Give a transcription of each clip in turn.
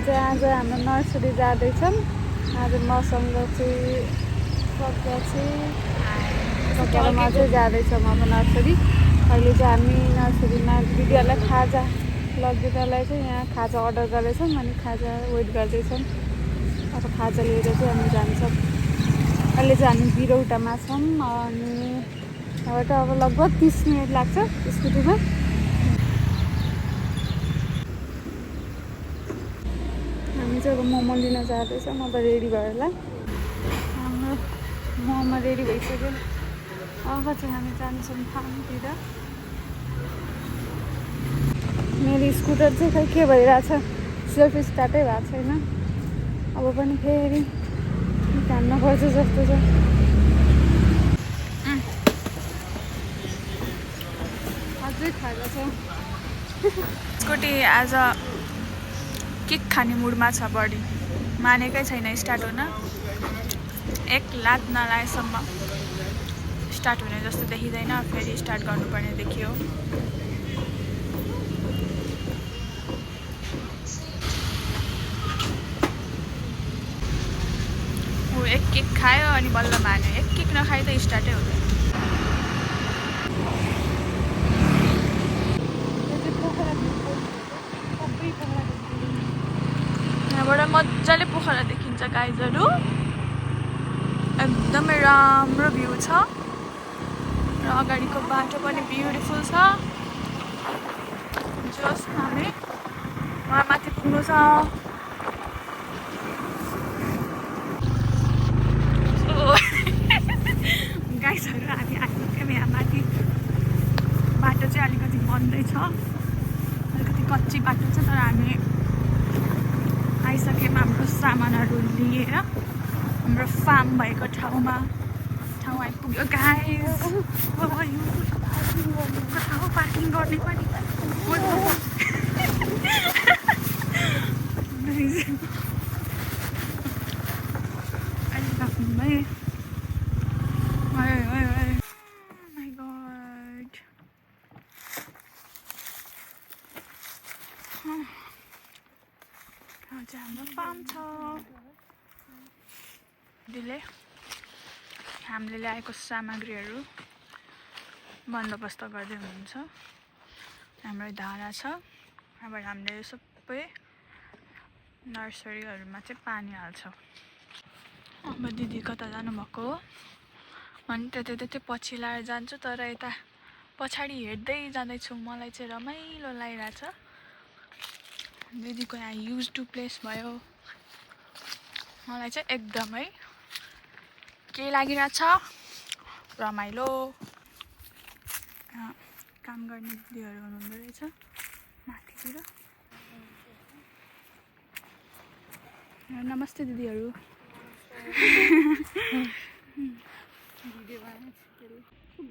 चाहिँ आज हाम्रो नर्सरी जाँदैछौँ। आज मसँग चाहिँ सकियामा चाहिँ जाँदैछौँ अब नर्सरी। अहिले चाहिँ हामी नर्सरीमा दिदीहरूलाई खाजा लगिदिनलाई चाहिँ यहाँ खाजा अर्डर गर्दैछौँ अनि खाजा वेट गर्दैछौँ। अब खाजा लिएर चाहिँ हामी जान्छौँ। अहिले चाहिँ हामी बिरौटामा छौँ अनि अब लगभग 30 मिनट लाग्छ स्कुटीमा। हामी चाहिँ अब मोमो लिन जाँदैछौँ। अब रेडी भएर हाम्रो मोमो रेडी भइसक्यो। अब चाहिँ हामी जान्छौँ फार्मतिर। मेरो स्कुटर चाहिँ खै के भइरहेछ, सेल्फ स्टार्टै भएको छैन। अब पनि फेरि हान्नुपर्छ जस्तो छ। अझै खाएको छ। स्कुटी आज किक खाने मुडमा छ, बडी मानेकै छैन स्टार्ट हुन। एक लात नलाएसम्म स्टार्ट हुने जस्तो देखिँदैन। फेरि स्टार्ट गर्नुपर्ने देखियो। ऊ एक किक खायो अनि बल्ल मान्यो। एक किक नखाइ त स्टार्टै हुँदैन। यहाँबाट मजाले पोखरा देखिन्छ गाइजहरू। एकदमै राम्रो भ्यू छ र अगाडिको बाटो पनि ब्युटिफुल छ। जस्ट हामी वहाँ माथि पुग्नु छ। गाइजहरू हामी आइपुग्यौँ यहाँ माथि। बाटो चाहिँ अलिकति बन्दै छ, अलिकति कच्ची बाटो छ, तर हामी आइसक्यौँ हाम्रो सामानहरू लिएर हाम्रो फार्म भएको ठाउँ आइपुग्यो गाइस। पार्किङ गर्ने पनि हाम्रो फार्म छ। दिदीले हामीले ल्याएको सामग्रीहरू बन्दोबस्त गर्दै हुनुहुन्छ। हाम्रो धारा छ, यहाँबाट हामीले सबै नर्सरीहरूमा चाहिँ पानी हाल्छौँ। अब दिदी कता जानुभएको हो अनि त्यतै पछि लाएर जान्छु, तर यता पछाडि हेर्दै जाँदैछु। मलाई चाहिँ रमाइलो लागिरहेछ। दिदीको यहाँ युज टु प्लेस भयो। मलाई चाहिँ एकदमै के लागिरहेछ, रमाइलो। काम गर्ने दिदीहरू हुनुहुँदो रहेछ माथितिर। नमस्ते दिदीहरू।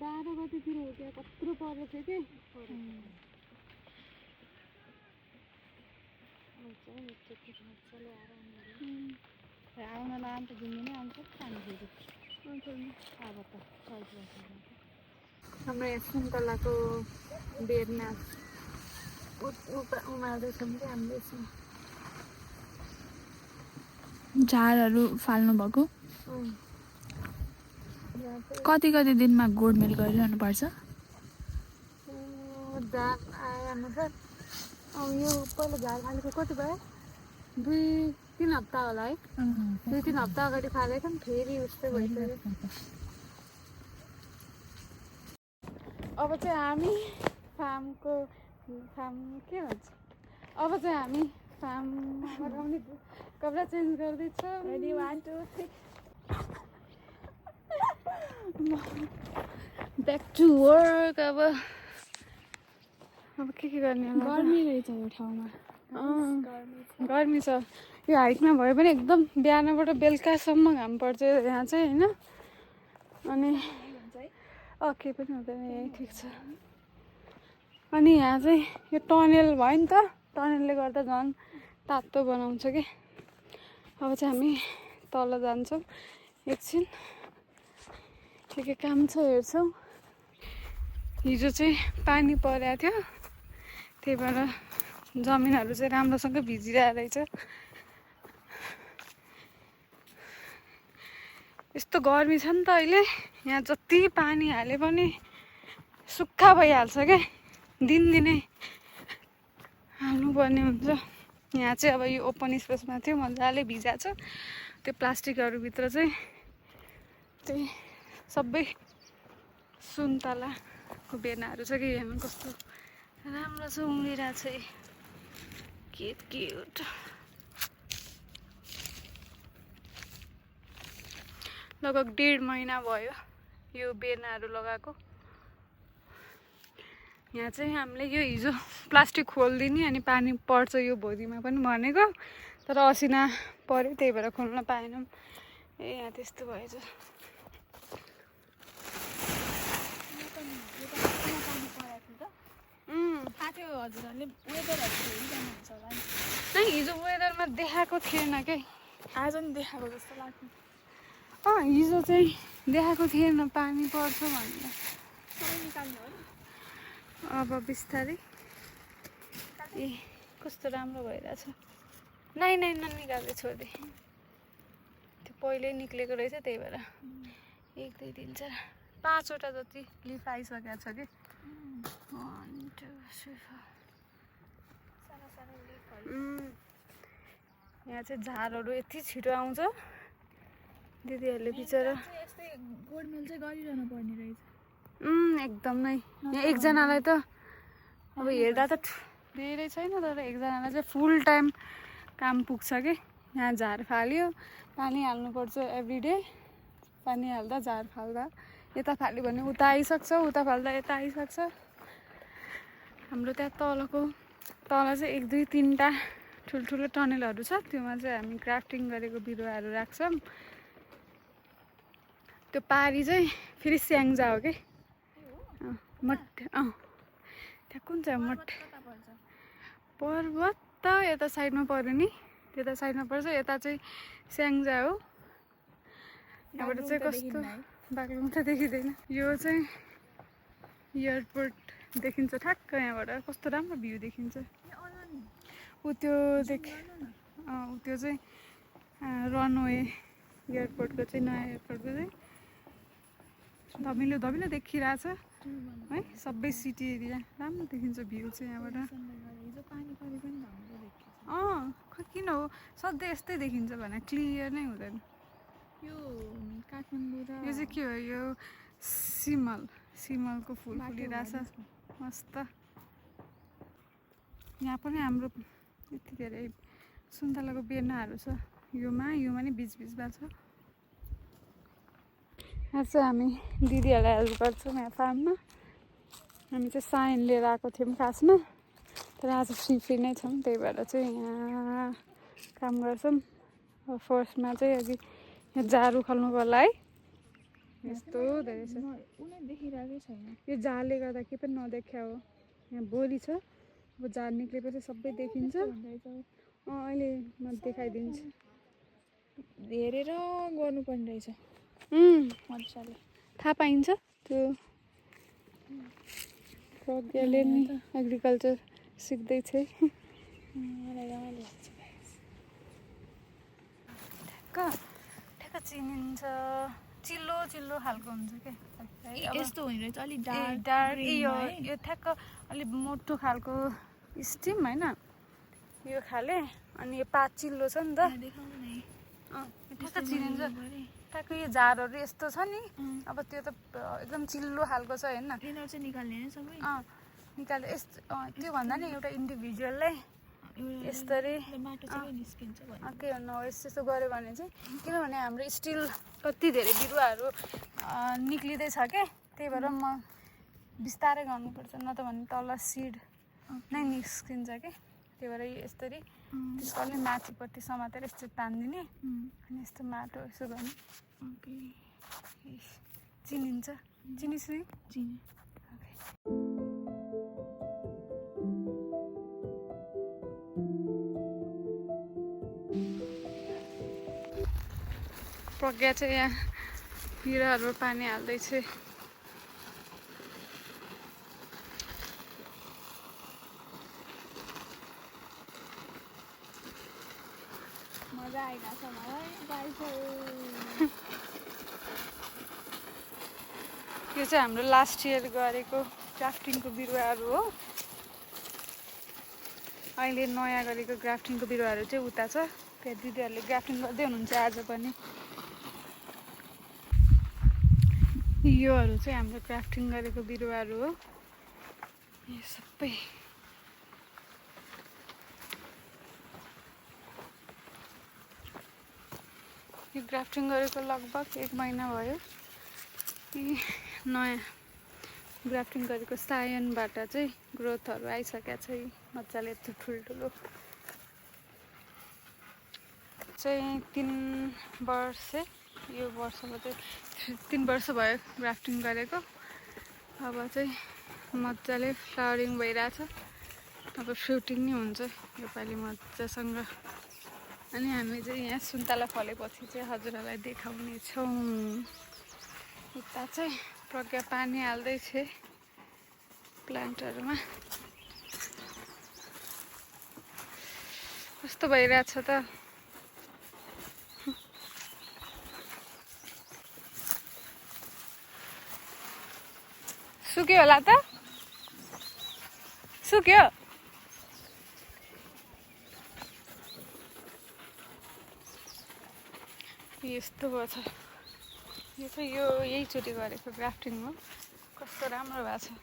12 गतितिर हो क्या, कत्रो पर्यो थियो कि आउन लाम त घुम्नु आउँछ पानी फेरि। अब त हाम्रो यहाँ सुन्तलाको बेरमा उमार्दैछौँ कि हामीले यसमा झारहरू फाल्नु भएको। कति दिनमा गोडमेल गरिरहनु पर्छ? झार आएअनुसार अब यो पहिला झार फालेको कति भयो, 2-3 हप्ता होला है। 2-3 हप्ता अगाडि फालेको नि फेरि उस्तै भइसक्यो। अब चाहिँ हामी फार्म के भन्छ, अब चाहिँ हामी फार्ममा लगाउने कपडा चेन्ज गर्दैछौँ। Ready 1 2 3 back to work. अब के गर्ने, गर्मी रहेछ यो ठाउँमा। गर्मी छ। यो हाइटमा भए पनि एकदम बिहानबाट बेलुकासम्म घाम पर्छ यहाँ चाहिँ होइन। अनि केही पनि हुँदैन, यही ठिक छ। अनि यहाँ चाहिँ यो टनेल भयो नि त, टनेलले गर्दा झन् तातो बनाउँछ कि। अब चाहिँ हामी तल जान्छौँ एकछिन, के काम छ हेर्छौँ। हिजो चाहिँ पानी परेको थियो, त्यही भएर जमिनहरू चाहिँ राम्रोसँग भिजिरहेको रहेछ। यस्तो गर्मी छ नि त अहिले, यहाँ जति पानी हाले पनि सुक्खा भइहाल्छ क्या, दिनदिनै हाल्नुपर्ने हुन्छ। यहाँ चाहिँ अब यो ओपन स्पेसमा थियो, मजाले भिजाएको छ। त्यो प्लास्टिकहरूभित्र चाहिँ त्यही सबै सुन्तलाको बेनाहरू छ कि हेर्नु कस्तो राम्रो छ, उम्रिरहेको छ। Cute cute. लगभग 1.5 महिना भयो यो बेनाहरू लगाएको। यहाँ चाहिँ हामीले यो हिजो प्लास्टिक खोलिदिने अनि पानी पर्छ यो भोलिमा पनि भनेको, तर असिना पऱ्यो त्यही भएर खोल्न पाएनौँ। यहाँ त्यस्तो भएछ। नै हिजो वेदरमा देखाएको थिएन क्या, आज नि देखाएको जस्तो लाग्यो। हिजो चाहिँ देखाएको थिएन पानी पर्छ भनेर। अब बिस्तारै ए कस्तो राम्रो भइरहेछ। नै ननिकाल्दै छोड्दे, त्यो पहिल्यै निक्लेको रहेछ त्यही भएर 1-2 दिन चाहिँ 5वटा जति लिफ आइसकेको छ कि। 1 2 3 4 यहाँ चाहिँ झारहरू यति छिटो आउँछ, दिदीहरूले बिचरा यस्तै गोडमेल चाहिँ गरिरहनु पर्ने रहेछ। एकदमै। यहाँ एकजनालाई त अब हेर्दा त धेरै छैन, तर एकजनालाई चाहिँ फुल टाइम काम पुग्छ कि। यहाँ झार फाल्यो, पानी हाल्नुपर्छ एभ्रिडे, पानी हाल्दा झार फाल्दा यता फाल्यो भने उता आइसक्छ, उता फाल्दा यता आइसक्छ। हाम्रो त्यहाँ तल चाहिँ 1 2 3टा ठुल्ठुलो टनलहरू छ, त्योमा चाहिँ हामी क्राफ्टिङ गरेको बिरुवाहरू राख्छौँ। त्यो पारी चाहिँ फेरि स्याङ्जा हो कि मट। त्यहाँ कुन चाहिँ मट पर्वत त यता साइडमा पऱ्यो नि, त्यता साइडमा पर्छ, यता चाहिँ स्याङ्जा हो। यहाँबाट चाहिँ कस्तो बाग्लुङ त देखिँदैन। यो चाहिँ एयरपोर्ट देखिन्छ ठ्याक्क यहाँबाट, कस्तो राम्रो भ्यू देखिन्छ। ऊ त्यो चाहिँ रनवे एयरपोर्टको चाहिँ, नयाँ एयरपोर्टको चाहिँ धमिलो धमिलो देखिरहेछ है, सबै सिटी एरिया राम्रो देखिन्छ भ्यू चाहिँ यहाँबाट। खै किन हो सधैँ यस्तै देखिन्छ भने, क्लियर नै हुँदैन। यो काठमाडौँ र यो चाहिँ के हो, यो सिमलको फुल फुलिरहेछ मस्त। यहाँ पनि हाम्रो यति धेरै सुन्तलाको बेनाहरू छ, योमा नि बिचबिचमा छ। यहाँ चाहिँ हामी दिदीहरूलाई हेल्प गर्छौँ यहाँ फार्ममा। हामी चाहिँ साइन लिएर आएको थियौँ खासमा, तर आज फ्री नै छौँ, त्यही भएर चाहिँ यहाँ काम गर्छौँ। फर्स्टमा चाहिँ अघि यहाँ जारू खोल्नुको लागि यस्तो धेरै छ, देखिरहेकै छैन। यो जारले गर्दा के पनि नदेखा हो। यहाँ बोली छ, अब जार निक्लेपछि सबै देखिन्छ। अहिले म देखाइदिन्छु। हेरेर गर्नुपर्ने रहेछ मजाले, थाहा पाइन्छ। त्यो प्रज्ञाले नि एग्रिकल्चर सिक्दैछ। ठ्याक्क चिनिन्छ, चिल्लो खालको हुन्छ क्या। यस्तो होइन रहेछ, अलिक डार्क यो ठ्याक्क अलिक मोटो खालको स्टिम होइन यो खाले। अनि यो पात चिल्लो छ नि त, ठ्याक्क चिनिन्छ। ठ्याक्क यो झारहरू यस्तो छ नि, अब त्यो त एकदम चिल्लो खालको छ होइन, यिनीहरू चाहिँ निकाल्ने सबै निकाल्यो। यस्तो त्यो भन्दा नि एउटा इन्डिभिजुअललाई यस्तरी के भन्नु हो, यस्तो गऱ्यो भने चाहिँ, किनभने हाम्रो स्टिल कति धेरै बिरुवाहरू निक्लिँदैछ क्या, त्यही भएर म बिस्तारै गर्नुपर्छ, न त भने तल सिड नै निस्किन्छ क्या। त्यही भएर यसरी त्यसको अलि माथिपट्टि समातेर यस्तो तानिदिने, अनि यस्तो माटो यसो गर्ने। चिनिन्छ, चिनिस् नि? चिने। प्रज्ञा चाहिँ यहाँ बिरुवाहरूमा पानी हाल्दैछ। मजा आइरहेछ मलाई गाइसहरू। यो चाहिँ हाम्रो लास्ट इयर गरेको ग्राफ्टिङको बिरुवाहरू हो। अहिले नयाँ गरेको ग्राफ्टिङको बिरुवाहरू चाहिँ उता छ। त्यहाँ दिदीहरूले ग्राफ्टिङ गर्दै हुनुहुन्छ आज पनि। योहरू चाहिँ हाम्रो ग्राफ्टिङ गरेको बिरुवाहरू हो। यो सबै यो ग्राफ्टिङ गरेको लगभग 1 महिना भयो। नयाँ ग्राफ्टिङ गरेको सायनबाट चाहिँ ग्रोथहरू आइसकेको छ। मजाले यत्रो ठुल्ठुलो चाहिँ 3 वर्ष, यो वर्षमा चाहिँ 3 वर्ष भयो ग्राफ्टिङ गरेको। अब चाहिँ मजाले फ्लावरिङ भइरहेछ। अब फ्रुटिङ नै हुन्छ योपालि मजासँग। अनि हामी चाहिँ यहाँ सुन्तला फलेपछि चाहिँ हजुरहरूलाई देखाउने छौँ। उता चाहिँ प्रज्ञा पानी हाल्दैछ प्लान्टहरूमा। कस्तो भइरहेछ त। सुक्यो होला त? सुक्यो? यस्तो भयो छ। यो चाहिँ यहीचोटि गरेको ग्राफ्टिङ हो। कस्तो राम्रो भएको छ।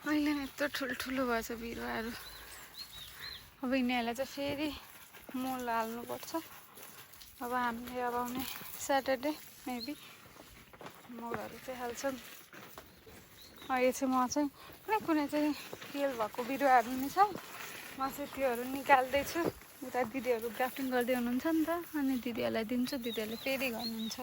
अहिले नै यत्रो ठुल्ठुलो भएछ बिरुवाहरू। अब यिनीहरूलाई चाहिँ फेरि मल हाल्नुपर्छ। अब हामीले अब आउने स्याटरडे मेबी मलहरू चाहिँ हाल्छौँ। अहिले चाहिँ म चाहिँ कुनै चाहिँ फेल भएको बिरुवाहरू नि छ, म चाहिँ त्योहरू निकाल्दैछु। उता दिदीहरू ग्राफ्टिङ गर्दै हुनुहुन्छ नि त, अनि दिदीहरूलाई दिन्छु, दिदीहरूले फेरि गर्नुहुन्छ।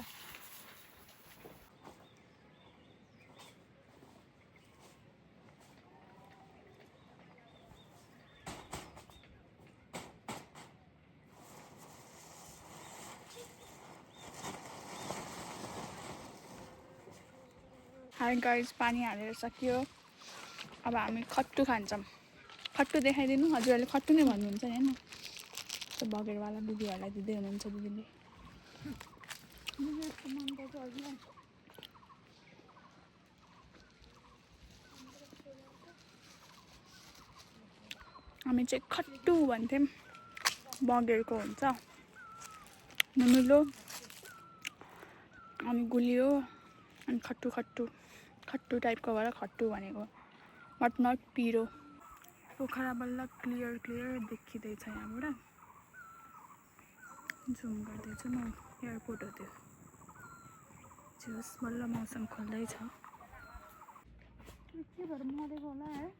हाई गाइस, पानी हालेर सकियो। अब हामी खट्टु खान्छौँ। खट्टु देखाइदिनु। हजुरहरूले खट्टु नै भन्नुहुन्छ नि होइन? त्यो बगेरवाला दिदीहरूलाई दिँदै हुनुहुन्छ दिदीले। हामी चाहिँ खट्टु भन्थ्यौँ। बगेरको हुन्छ नुनिलो अनि गुलियो अनि खट्टु खट्टु खट्टु टाइपको भएर खट्टु भनेको, बट नट पिरो। पोखरा बल्ल क्लियर देखिँदैछ यहाँबाट। जुम गर्दैछु म। एयरपोर्ट हो त्यो। जस बल्ल मौसम खोल्दैछ। के भएर मरेको होला है?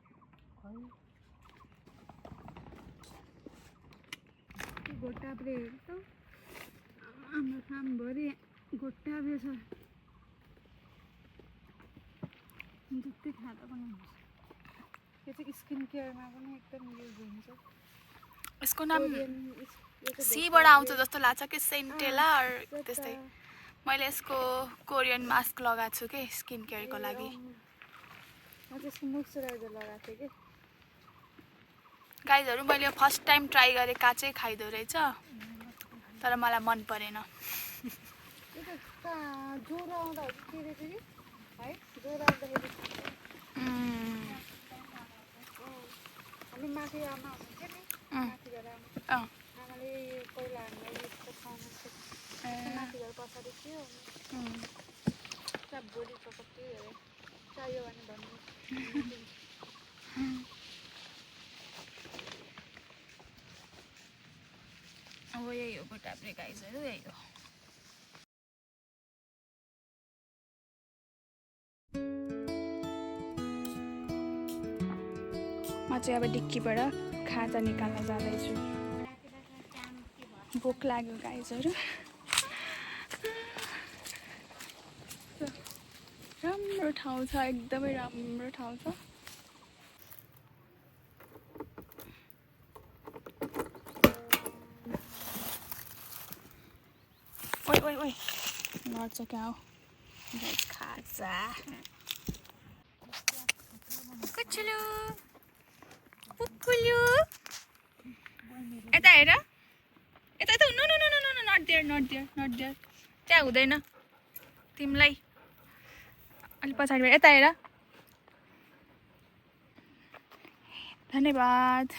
गोटाब्रे त हाम्रो कामभरि गोटाब्रे छ। जति खाँदा पनि हुन्छ। यो चाहिँ स्किन केयरमा पनि एकदम युज हुन्छ। यसको नाम सीबाट आउँछ जस्तो लाग्छ कि सेन्टेला त्यस्तै। मैले यसको कोरियन मास्क लगाएको छु कि स्किन केयरको लागि। म चाहिँ यसको मोइस्चराइजर लगाएको थिएँ कि। गाइजहरू मैले फर्स्ट टाइम ट्राई गरेँ, काँचै खाइदो रहेछ, तर मलाई मन परेन। ज्वरो आउँदाखेरि के रहेछ कि है? ज्वरो आउँदाखेरि हामी माथि आमा हुनुहुन्थ्यो नि, माथि घर आमाले पहिला हामीलाई यस्तो खुवाउनु माथि घर पछाडि थियो। सब बोडी चकप त्यही अरे चाहियो भने भन्नु। अब यही हो गोटाब्रे गाइजहरू, यही हो। म चाहिँ अब डिक्कीबाट खाजा निकाल्न जाँदैछु। भोक लाग्यो गाइजहरू। राम्रो ठाउँ छ, एकदमै राम्रो ठाउँ छ। ओइ लड्छ क्या हो खाजा। कुचुलु पुकुलु यता हेर, यता नो नो नट देयर त्यहाँ हुँदैन तिमीलाई अलि पछाडि यता हेर धन्यवाद